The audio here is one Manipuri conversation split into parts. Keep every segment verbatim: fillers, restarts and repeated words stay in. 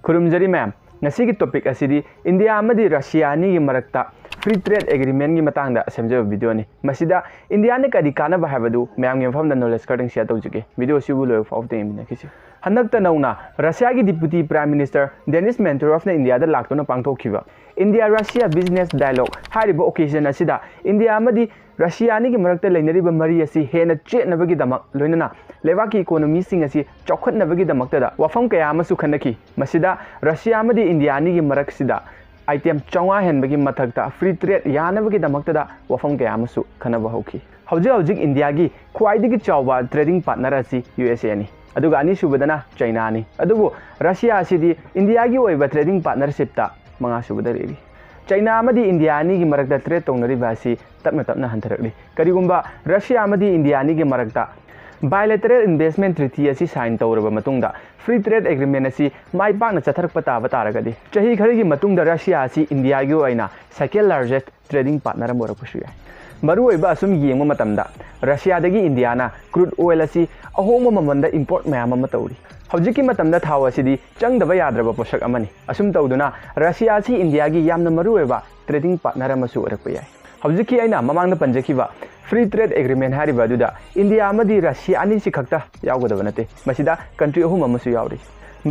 ꯈꯨꯔꯨꯝꯖꯔꯤ ꯃꯌꯥꯝ꯫ ꯉꯁꯤꯒꯤ topic ꯑꯁꯤꯗꯤ ꯏꯟꯗꯤꯌꯥ ꯑꯃꯗꯤ ꯔꯁꯤꯌꯥ ꯑꯅꯤꯒꯤ ꯃꯔꯛꯇ free trade agreement ꯒꯤ ꯃꯇꯥꯡꯗ ꯁꯦꯝꯖꯕ video ꯅꯤ꯫ ꯃꯁꯤꯗ ꯏꯟꯗꯤꯌꯥꯅ ꯀꯔꯤ ꯀꯥꯟꯅꯕ ꯍꯥꯏꯕꯗꯨ ꯃꯌꯥꯝꯒꯤ ꯃꯐꯝꯗ knowledge ꯈꯔꯗꯪ share ꯇꯧꯖꯒꯦ꯫ Video ꯑꯁꯤꯕꯨ ꯂꯣꯏꯕ ꯐꯥꯎꯕ ꯌꯦꯡꯃꯤꯟꯅꯈꯤꯁꯤ꯫ ꯍꯟꯗꯛꯇ ꯅꯧꯅ ꯔꯁꯤꯌꯥꯒꯤ Deputy Prime Minister Denis Menturovꯅ ꯏꯟꯗꯤꯌꯥꯗ ꯂꯥꯛꯇꯨꯅ ꯄꯥꯡꯊꯣꯛꯈꯤꯕ India Russia Business Dialogue ꯍꯥꯏꯔꯤꯕ occasion ꯑꯁꯤꯗ ꯏꯟꯗꯤꯌꯥ ꯑꯃꯗꯤ ꯔꯁꯤꯌꯥ ꯑꯅꯤꯒꯤ ꯃꯔꯛꯇ ꯂꯩꯅꯔꯤꯕ ꯃꯔꯤ ꯑꯁꯤ ꯍꯦꯟꯅ ꯆꯦꯠꯅꯕꯒꯤꯗꯃꯛ, ꯂꯣꯏꯅꯅ ꯂꯩꯕꯥꯛꯀꯤ economy ꯁꯤꯡ ꯑꯁꯤ ꯆꯥꯎꯈꯠꯅꯕꯒꯤꯗꯃꯛꯇꯗ ꯋꯥꯐꯝ ꯀꯌꯥ ꯑꯃꯁꯨ ꯈꯟꯅꯈꯤ꯫ ꯃꯁꯤꯗ ꯔꯁꯤꯌꯥ ꯑꯃꯗꯤ ꯏꯟꯗꯤꯌꯥ ꯑꯅꯤꯒꯤ ꯃꯔꯛꯁꯤꯗ item ꯆꯥꯝꯃꯉꯥ ꯍꯦꯟꯕꯒꯤ ꯃꯊꯛꯇ free trade ꯌꯥꯅꯕꯒꯤꯗꯃꯛꯇꯗ ꯋꯥꯐꯝ ꯀꯌꯥ ꯑꯃꯁꯨ ꯈꯟꯅꯕ ꯍꯧꯈꯤ꯫ ꯍꯧꯖꯤꯛ ꯍꯧꯖꯤꯛ ꯏꯟꯗꯤꯌꯥꯒꯤ ꯈ꯭ꯋꯥꯏꯗꯒꯤ ꯆꯥꯎꯕ trading partner ꯑꯁꯤ U S A ꯅꯤ, ꯑꯗꯨꯒ ꯑꯅꯤꯁꯨꯕꯗꯅ ꯆꯩꯅꯥꯅꯤ꯫ ꯑꯗꯨꯕꯨ ꯔꯁꯤꯌꯥ ꯑꯁꯤꯗꯤ ꯏꯟꯗꯤꯌꯥꯒꯤ ꯑꯣꯏꯕ trading partnership ꯇ ꯃꯉꯥꯁꯨꯕꯗ ꯂꯩꯔꯤ꯫ ꯆꯩꯅꯥ ꯑꯃꯗꯤ ꯏꯟꯗꯤꯌꯥ ꯑꯅꯤꯒꯤ ꯃꯔꯛꯇ trade ꯇꯧꯅꯔꯤꯕ ꯑꯁꯤ ꯇꯞꯅ ꯇꯞꯅ ꯍꯟꯊꯔꯛꯂꯤ꯫ ꯀꯔꯤꯒꯨꯝꯕ ꯔꯁꯤꯌꯥ ꯑꯃꯗꯤ ꯏꯟꯗꯤꯌꯥ ꯑꯅꯤꯒꯤ ꯃꯔꯛꯇ bilateral investment treaty ꯑꯁꯤ sign ꯇꯧꯔꯕ ꯃꯇꯨꯡꯗ free trade agreement ꯑꯁꯤ ꯃꯥꯏ ꯄꯥꯛꯅ ꯆꯠꯊꯔꯛꯄ ꯇꯥꯕ ꯇꯥꯔꯒꯗꯤ, ꯆꯍꯤ ꯈꯔꯒꯤ ꯃꯇꯨꯡꯗ ꯔꯁꯤꯌꯥ ꯑꯁꯤ ꯏꯟꯗꯤꯌꯥꯒꯤ ꯑꯣꯏꯅ second largest trading partner ꯑꯃ ꯑꯣꯏꯔꯛꯄꯁꯨ ꯌꯥꯏ꯫ ꯃꯔꯨꯑꯣꯏꯕ ꯑꯁꯨꯝ ꯌꯦꯡꯕ ꯃꯇꯝꯗ, ꯔꯁꯤꯌꯥꯗꯒꯤ ꯏꯟꯗꯤꯌꯥꯅ crude oil ꯑꯁꯤ ꯑꯍꯣꯡꯕ ꯃꯃꯜꯗ import ꯃꯌꯥꯝ ꯑꯃ ꯇꯧꯔꯤ꯫ ꯍꯧꯖꯤꯛꯀꯤ ꯃꯇꯝꯗ ꯊꯥꯎ ꯑꯁꯤꯗꯤ ꯆꯪꯗꯕ ꯌꯥꯗ꯭ꯔꯕ ꯄꯣꯠꯁꯛ ꯑꯃꯅꯤ꯫ ꯑꯁꯨꯝ ꯇꯧꯗꯨꯅ ꯔꯁꯤꯌꯥ ꯑꯁꯤ ꯏꯟꯗꯤꯌꯥꯒꯤ ꯌꯥꯝꯅ ꯃꯔꯨꯑꯣꯏꯕ trading partner ꯑꯃꯁꯨ ꯑꯣꯏꯔꯛꯄ ꯌꯥꯏ꯫ ꯍꯧꯖꯤꯛꯀꯤ ꯑꯩꯅ ꯃꯃꯥꯡꯗ ꯄꯟꯖꯈꯤꯕ free trade agreement ꯍꯥꯏꯔꯤꯕ ꯑꯗꯨꯗ ꯏꯟꯗꯤꯌꯥ ꯑꯃꯗꯤ ꯔꯁꯤꯌꯥ ꯑꯅꯤꯁꯤ ꯈꯛꯇ ꯌꯥꯎꯒꯗꯕ ꯅꯠꯇꯦ, ꯃꯁꯤꯗ country ꯑꯍꯨꯝ ꯑꯃꯁꯨ ꯌꯥꯎꯔꯤ꯫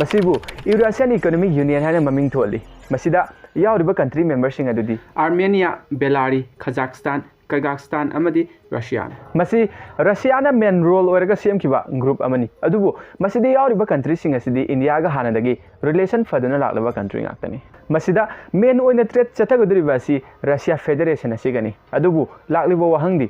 ꯃꯁꯤꯕꯨ Eurasian Economic Union ꯍꯥꯏꯅ ꯃꯃꯤꯡ ꯊꯣꯜꯂꯤ꯫ ꯃꯁꯤꯗ ꯌꯥꯎꯔꯤꯕ country member ꯁꯤꯡ ꯑꯗꯨꯗꯤ Armenia, Belarus, Kazakhstan, Kyrgyzstan ꯑꯃꯗꯤ ꯔꯁꯤꯌꯥꯅꯤ꯫ ꯃꯁꯤ ꯔꯁꯤꯌꯥꯅ main role ꯑꯣꯏꯔꯒ ꯁꯦꯝꯈꯤꯕ group ꯑꯃꯅꯤ꯫ ꯑꯗꯨꯕꯨ ꯃꯁꯤꯗ ꯌꯥꯎꯔꯤꯕ country ꯁꯤꯡ ꯑꯁꯤꯗꯤ ꯏꯟꯗꯤꯌꯥꯒ ꯍꯥꯟꯅꯗꯒꯤ relation ꯐꯗꯨꯅ ꯂꯥꯛꯂꯕ country ꯉꯥꯛꯇꯅꯤ꯫ ꯃꯁꯤꯗ main ꯑꯣꯏꯅ trade ꯆꯠꯊꯒꯗꯧꯔꯤꯕ ꯑꯁꯤ ꯔꯁꯤꯌꯥ Federation ꯑꯁꯤꯒꯅꯤ꯫ ꯑꯗꯨꯕꯨ ꯂꯥꯛꯂꯤꯕ ꯋꯥꯍꯪꯗꯤ,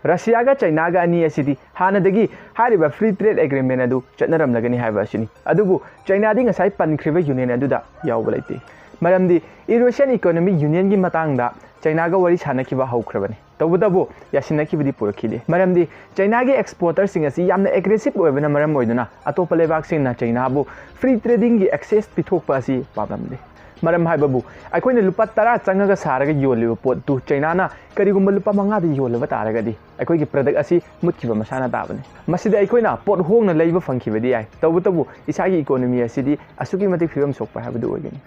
ꯔꯁꯤꯌꯥꯒ ꯆꯩꯅꯥꯒ ꯑꯅꯤ ꯑꯁꯤꯗꯤ ꯍꯥꯟꯅꯗꯒꯤ ꯍꯥꯏꯔꯤꯕ free trade agreement ꯑꯗꯨ ꯆꯠꯅꯔꯝꯂꯒꯅꯤ ꯍꯥꯏꯕ ꯑꯁꯤꯅꯤ꯫ ꯑꯗꯨꯕꯨ ꯆꯩꯅꯥꯗꯤ ꯉꯁꯥꯏ ꯄꯟꯈ꯭ꯔꯤꯕ union ꯑꯗꯨꯗ ꯌꯥꯎꯕ ꯂꯩꯇꯦ꯫ ꯃꯔꯝꯗꯤ Eurasian Economic Unionꯒꯤ ꯃꯇꯥꯡꯗ ꯆꯩꯅꯥꯒ ꯋꯥꯔꯤ ꯁꯥꯅꯈꯤꯕ ꯍꯧꯈ꯭ꯔꯕꯅꯤ꯫ ꯇꯧꯕꯇꯕꯨ ꯌꯥꯁꯤꯟꯅꯈꯤꯕꯗꯤ ꯄꯨꯔꯛꯈꯤꯗꯦ꯫ ꯃꯔꯝꯗꯤ ꯆꯩꯅꯥꯒꯤ exporterꯁꯤꯡ ꯑꯁꯤ ꯌꯥꯝꯅ aggressive ꯑꯣꯏꯕꯅ ꯃꯔꯝ ꯑꯣꯏꯗꯨꯅ ꯑꯇꯣꯞꯄ ꯂꯩꯕꯥꯛꯁꯤꯡꯅ ꯆꯩꯅꯥꯕꯨ free tradingꯒꯤ access ꯄꯤꯊꯣꯛꯄ ꯑꯁꯤ ꯄꯥꯝꯂꯝꯗꯦ꯫ ꯃꯔꯝ ꯍꯥꯏꯕꯕꯨ, ꯑꯩꯈꯣꯏꯅ ꯂꯨꯄꯥ ꯇꯔꯥ ꯆꯪꯉꯒ ꯁꯥꯔꯒ ꯌꯣꯜꯂꯤꯕ ꯄꯣꯠꯇꯨ ꯆꯩꯅꯥꯅ ꯀꯔꯤꯒꯨꯝꯕ ꯂꯨꯄꯥ ꯃꯉꯥꯗ ꯌꯣꯜꯂꯕ ꯇꯥꯔꯒꯗꯤ, ꯑꯩꯈꯣꯏꯒꯤ ꯄ꯭ꯔꯗꯛ ꯑꯁꯤ ꯃꯨꯠꯈꯤꯕ ꯃꯁꯥꯅ ꯇꯥꯕꯅꯤ꯫ ꯃꯁꯤꯗ ꯑꯩꯈꯣꯏꯅ ꯄꯣꯠ ꯍꯣꯡꯅ ꯂꯩꯕ ꯐꯪꯈꯤꯕꯗꯤ ꯌꯥꯏ, ꯇꯧꯕꯇꯕꯨ ꯏꯁꯥꯒꯤ ꯏꯀꯣꯅꯣꯃꯤ ꯑꯁꯤꯗꯤ ꯑꯁꯨꯛꯀꯤ ꯃꯇꯤꯛ ꯐꯤꯕꯝ ꯁꯣꯛꯄ ꯍꯥꯏꯕꯗꯨ ꯑꯣꯏꯒꯅꯤ꯫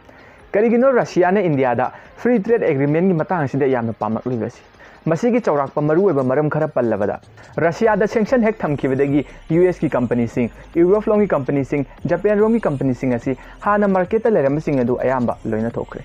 ꯀꯔꯤꯒꯤꯅꯣ ꯔꯁꯤꯌꯥꯅ ꯏꯟꯗꯤꯌꯥꯗ ꯐ꯭ꯔꯤ ꯇ꯭ꯔꯦꯗ ꯑꯦꯒ꯭ꯔꯤꯃꯦꯟꯒꯤ ꯃꯇꯥꯡ ꯑꯁꯤꯗ ꯌꯥꯝꯅ ꯄꯥꯝꯂꯛꯂꯤꯕꯁꯤ? ꯃꯁꯤꯒꯤ ꯆꯥꯎꯔꯥꯛꯄ ꯃꯔꯨꯑꯣꯏꯕ ꯃꯔꯝ ꯈꯔ ꯄꯜꯂꯕꯗ, ꯔꯁꯤꯌꯥꯗ ꯁꯦꯡꯁꯟ ꯍꯦꯛ ꯊꯝꯈꯤꯕꯗꯒꯤ ꯌꯨ ꯑꯦꯁꯀꯤ ꯀꯝꯄꯅꯤꯁꯤꯡ, ꯌꯨꯔꯣꯞꯂꯣꯝꯒꯤ ꯀꯝꯄꯅꯤꯁꯤꯡ, ꯖꯄꯥꯟꯔꯣꯝꯒꯤ ꯀꯝꯄꯅꯤꯁꯤꯡ ꯑꯁꯤ ꯍꯥꯟꯅ ꯃꯥꯔꯀꯦꯠꯇ ꯂꯩꯔꯝꯕꯁꯤꯡ ꯑꯗꯨ ꯑꯌꯥꯝꯕ ꯂꯣꯏꯅ ꯊꯣꯛꯈ꯭ꯔꯦ꯫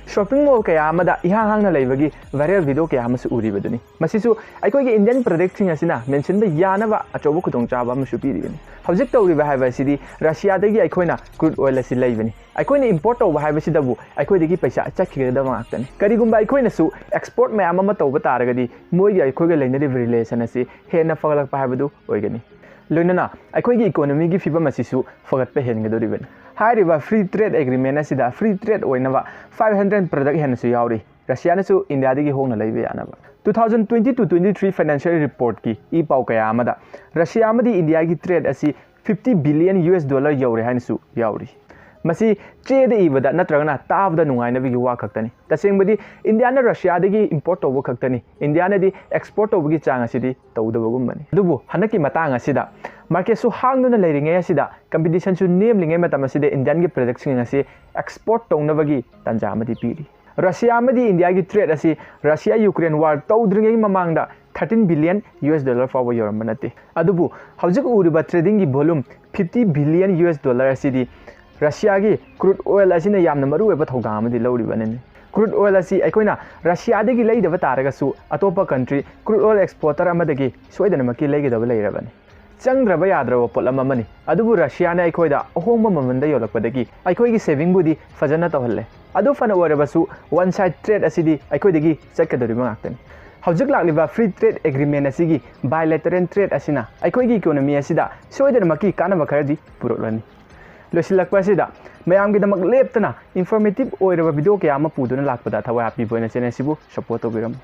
ꯁꯣꯞꯄꯤꯡ ꯃꯣꯜ ꯀꯌꯥ ꯑꯃꯗ ꯏꯍꯥꯡ ꯍꯥꯡꯅ ꯂꯩꯕꯒꯤ ꯚꯥꯏꯔꯦꯜ ꯚꯤꯗꯤꯑꯣ ꯀꯌꯥ ꯑꯃꯁꯨ ꯎꯔꯤꯕꯗꯨꯅꯤ꯫ ꯃꯁꯤꯁꯨ ꯑꯩꯈꯣꯏꯒꯤ ꯏꯟꯗꯤꯌꯟ ꯄ꯭ꯔꯗꯛꯁꯤꯡ ꯑꯁꯤꯅ ꯃꯦꯟꯁꯤꯟꯕ ꯌꯥꯅꯕ ꯑꯆꯧꯕ ꯈꯨꯗꯣꯡꯆꯥꯕ ꯑꯃꯁꯨ ꯄꯤꯔꯤꯕꯅꯤ꯫ ꯍꯧꯖꯤꯛ ꯇꯧꯔꯤꯕ ꯍꯥꯏꯕ ꯑꯁꯤꯗꯤ ꯔꯁꯤꯌꯥꯗꯒꯤ ꯑꯩꯈꯣꯏꯅ ꯀ꯭ꯔꯨꯗ ꯑꯣꯏꯜ ꯑꯁꯤ ꯂꯩꯕꯅꯤ꯫ ꯑꯩꯈꯣꯏꯅ ꯏꯝꯄꯣꯔꯠ ꯇꯧꯕ ꯍꯥꯏꯕꯁꯤꯗꯕꯨ ꯑꯩꯈꯣꯏꯗꯒꯤ ꯄꯩꯁꯥ ꯆꯠꯈꯤꯒꯗꯕ ꯉꯥꯛꯇꯅꯤ꯫ ꯀꯔꯤꯒꯨꯝꯕ ꯑꯩꯈꯣꯏꯅꯁꯨ ꯑꯦꯛꯁꯄꯣꯔꯠ ꯃꯌꯥꯝ ꯑꯃ ꯇꯧꯕ ꯇꯥꯔꯒꯗꯤ, ꯃꯣꯏꯒ ꯑꯩꯈꯣꯏꯒ ꯂꯩꯅꯔꯤꯕ ꯔꯤꯂꯦꯁꯟ ꯑꯁꯤ ꯍꯦꯟꯅ ꯐꯒꯠꯂꯛꯄ ꯍꯥꯏꯕꯗꯨ ꯑꯣꯏꯒꯅꯤ꯫ ꯂꯣꯏꯅꯅ ꯑꯩꯈꯣꯏꯒꯤ ꯏꯀꯣꯅꯣꯃꯤꯒꯤ ꯐꯤꯕꯝ ꯑꯁꯤꯁꯨ ꯐꯒꯠꯄ ꯍꯦꯟꯒꯗꯧꯔꯤꯕꯅꯤ꯫ ꯍꯥꯏꯔꯤꯕ ꯐ꯭ꯔꯤ ꯇ꯭ꯔꯦꯗ ꯑꯦꯒ꯭ꯔꯤꯃꯦꯟ ꯑꯁꯤꯗ ꯐ꯭ꯔꯤ ꯇ꯭ꯔꯦꯗ ꯑꯣꯏꯅꯕ ꯐꯥꯏꯚ ꯍꯟꯗ꯭ꯔꯦꯗ ꯄ꯭ꯔꯗꯛ ꯍꯦꯟꯅꯁꯨ ꯌꯥꯎꯔꯤ, ꯔꯁꯤꯌꯥꯅꯁꯨ ꯏꯟꯗꯤꯌꯥꯗꯒꯤ ꯍꯣꯡꯅ ꯂꯩꯕ ꯌꯥꯅꯕ꯫ Two thousand twenty two twenty three financial ꯔꯤꯄꯣꯔꯠꯀꯤ ꯏ ꯄꯥꯎ ꯀꯌꯥ ꯑꯃꯗ ꯔꯁꯤꯌꯥ ꯑꯃꯗꯤ ꯏꯟꯗꯤꯌꯥꯒꯤ ꯇ꯭ꯔꯦꯗ ꯑꯁꯤ fifty billion U S dollar ꯌꯧꯔꯦ ꯍꯥꯏꯅꯁꯨ ꯌꯥꯎꯔꯤ꯫ ꯃꯁꯤ ꯆꯦꯗ ꯏꯕꯗ ꯅꯠꯇ꯭ꯔꯒꯅ ꯇꯥꯕꯗ ꯅꯨꯡꯉꯥꯏꯅꯕꯒꯤ ꯋꯥ ꯈꯛꯇꯅꯤ꯫ ꯇꯁꯦꯡꯕꯗꯤ ꯏꯟꯗꯤꯌꯥꯅ ꯔꯁꯤꯌꯥꯗꯒꯤ ꯏꯝꯄꯣꯔꯠ ꯇꯧꯕ ꯈꯛꯇꯅꯤ꯫ ꯏꯟꯗꯤꯌꯥꯅꯗꯤ ꯑꯦꯛꯁꯄꯣꯔꯠ ꯇꯧꯕꯒꯤ ꯆꯥꯡ ꯑꯁꯤꯗꯤ ꯇꯧꯗꯕꯒꯨꯝꯕꯅꯤ꯫ ꯑꯗꯨꯕꯨ ꯍꯟꯗꯛꯀꯤ ꯃꯇꯥꯡ ꯑꯁꯤꯗ ꯃꯥꯔꯀꯦꯠꯁꯨ ꯍꯥꯡꯗꯨꯅ ꯂꯩꯔꯤꯉꯩ ꯑꯁꯤꯗ, ꯀꯝꯄꯤꯇꯤꯁꯟꯁꯨ ꯅꯦꯝꯂꯤꯉꯩ ꯃꯇꯝ ꯑꯁꯤꯗ ꯏꯟꯗꯤꯌꯟꯒꯤ ꯄ꯭ꯔꯗꯛꯁꯤꯡ ꯑꯁꯤ ꯑꯦꯛꯁꯄꯣꯔꯠ ꯇꯧꯅꯕꯒꯤ ꯇꯥꯟꯖꯥ ꯑꯃꯗꯤ ꯄꯤꯔꯤ꯫ ꯔꯁꯤꯌꯥ ꯑꯃꯗꯤ ꯏꯟꯗꯤꯌꯥꯒꯤ ꯇ꯭ꯔꯦꯗ ꯑꯁꯤ ꯔꯁꯤꯌꯥ ꯌꯨꯀ꯭ꯔꯦꯟ ꯋꯥꯔ ꯇꯧꯗ꯭ꯔꯤꯉꯩ ꯃꯃꯥꯡꯗ thirteen billion U S dollar ꯐꯥꯎꯕ ꯌꯧꯔꯝꯕ ꯅꯠꯇꯦ꯫ ꯑꯗꯨꯕꯨ ꯍꯧꯖꯤꯛ ꯎꯔꯤꯕ ꯇ꯭ꯔꯦꯗꯤꯡꯒꯤ volume fifty billion U S dollar ꯑꯁꯤꯗꯤ ꯔꯁꯤꯌꯥꯒꯤ ꯀ꯭ꯔꯨꯗ ꯑꯣꯏꯜ ꯑꯁꯤꯅ ꯌꯥꯝꯅ ꯃꯔꯨꯑꯣꯏꯕ ꯊꯧꯗꯥꯡ ꯑꯃꯗꯤ ꯂꯧꯔꯤꯕꯅꯤ꯫ ꯀ꯭ꯔꯨꯗ ꯑꯣꯏꯜ ꯑꯁꯤ ꯑꯩꯈꯣꯏꯅ ꯔꯁꯤꯌꯥꯗꯒꯤ ꯂꯩꯗꯕ ꯇꯥꯔꯒꯁꯨ ꯑꯇꯣꯞꯄ ꯀꯟꯇ꯭ꯔꯤ ꯀ꯭ꯔꯨꯗ ꯑꯣꯏꯜ ꯑꯦꯛꯁꯄꯣꯔꯇꯔ ꯑꯃꯗꯒꯤ ꯁꯣꯏꯗꯅꯃꯛꯀꯤ ꯂꯩꯒꯗꯕ ꯂꯩꯔꯕꯅꯤ꯫ ꯆꯪꯗ꯭ꯔꯕ ꯌꯥꯗ꯭ꯔꯕ ꯄꯣꯠꯂꯝ ꯑꯃꯅꯤ꯫ ꯑꯗꯨꯕꯨ ꯔꯁꯤꯌꯥꯅ ꯑꯩꯈꯣꯏꯗ ꯑꯍꯣꯡꯕ ꯃꯃꯜꯗ ꯌꯣꯜꯂꯛꯄꯗꯒꯤ ꯑꯩꯈꯣꯏꯒꯤ ꯁꯦꯚꯤꯡꯕꯨꯗꯤ ꯐꯖꯅ ꯇꯧꯍꯜꯂꯦ꯫ ꯑꯗꯨ ꯐꯅ ꯑꯣꯏꯔꯕꯁꯨ, ꯋꯥꯟ ꯁꯥꯏꯗ ꯇ꯭ꯔꯦꯗ ꯑꯁꯤꯗꯤ ꯑꯩꯈꯣꯏꯗꯒꯤ ꯆꯠꯀꯗꯧꯔꯤꯕ ꯉꯥꯛꯇꯅꯤ꯫ ꯍꯧꯖꯤꯛ ꯂꯥꯛꯂꯤꯕ ꯐ꯭ꯔꯤ ꯇ꯭ꯔꯦꯗ ꯑꯦꯒ꯭ꯔꯤꯃꯦꯟ ꯑꯁꯤꯒꯤ ꯕꯥꯏꯂꯦꯇꯔꯦꯜ ꯇ꯭ꯔꯦꯗ ꯑꯁꯤꯅ ꯑꯩꯈꯣꯏꯒꯤ ꯏꯀꯣꯅꯣꯃꯤ ꯑꯁꯤꯗ ꯁꯣꯏꯗꯅꯃꯛꯀꯤ ꯀꯥꯟꯅꯕ ꯈꯔꯗꯤ ꯄꯨꯔꯛꯂꯅꯤ꯫ ꯂꯣꯏꯁꯤꯜꯂꯛꯄ ꯑꯁꯤꯗ, ꯃꯌꯥꯝꯒꯤꯗꯃꯛ ꯂꯦꯞꯇꯅ ꯏꯟꯐꯣꯔꯃꯦꯇꯤꯚ ꯑꯣꯏꯔꯕ ꯚꯤꯗꯤꯑꯣ ꯀꯌꯥ ꯑꯃ ꯄꯨꯗꯨꯅ ꯂꯥꯛꯄꯗ ꯊꯋꯥꯏ ꯍꯥꯞꯄꯤꯕ ꯑꯣꯏꯅ ꯆꯦꯅꯦꯜ ꯑꯁꯤꯕꯨ ꯁꯄꯣꯔꯠ ꯇꯧꯕꯤꯔꯝꯃꯨ꯫